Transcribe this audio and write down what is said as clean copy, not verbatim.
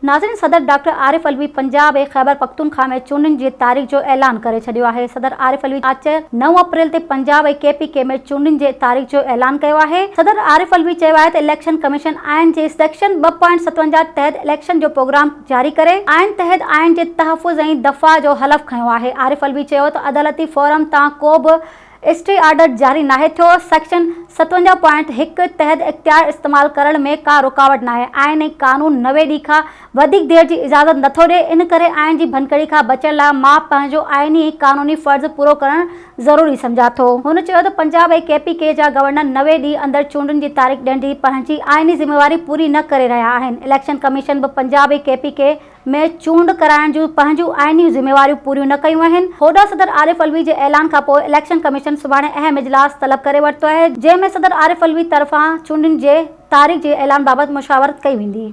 ناظرين صدر ڊاڪٽر عارف علوي پنجاب ۽ خيبر پختونخوا ۾ چونڊن جي تاريخ جو اعلان ڪري ڇڏيو آهي. صدر عارف علوي آچر نو اپريل تي پنجاب ۽ ڪي پي ڪي ۾ چونڊن جي تاريخ جو اعلان ڪيو آهي. صدر عارف علوي چيو آهي ته اليڪشن ڪميشن آئين جي سيڪشن 2.57 تحت اليڪشن جو پروگرام جاري ڪري، آئين تحت آئين جي تحفظ ۽ دفاع جو حلف کنيو آهي. عارف علوي چيو ته عدالتي فورم تان ڪو به اسٽي آرڊر جاري ناهي ٿيو، سيڪشن 57 پوائنٽ هڪ تحت اختيار استعمال ڪرڻ ۾ ڪا رڪاوٽ ناهي، آئين ۽ قانون 90 ڏينهن کان وڌيڪ دير جي اجازت نٿو ڏئي، ان ڪري آئين جي ڀڃڪڙي کان بچڻ لاء مان پنهنجو آئيني ۽ قانوني فرض پورو ڪرڻ ضروري سمجهان ٿو. هن چيو ته پنجاب ۽ ڪي پي ڪي جا گورنر 90 ڏينهن اندر چونڊن جي تاريخ ڏيڻ جي پنهنجي آئيني ذميواري پوري نه ڪري رهيا آهن، اليڪشن ڪميشن به پنجاب ۽ ڪي پي ڪي ۾ چونڊ ڪرائڻ جون پنهنجون آئيني ذميواريون پوريون نه ڪيون آهن. هوڏانهن صدر عارف علوي جي اعلان کانپوء اليڪشن ڪميشن سڀاڻي اهم اجلاس طلب ڪري ورتو آهي، جنهن ۾ صدر عارف علوي طرفان چونڊن جي تاريخ جي اعلان بابت مشاورت ڪئي ويندي.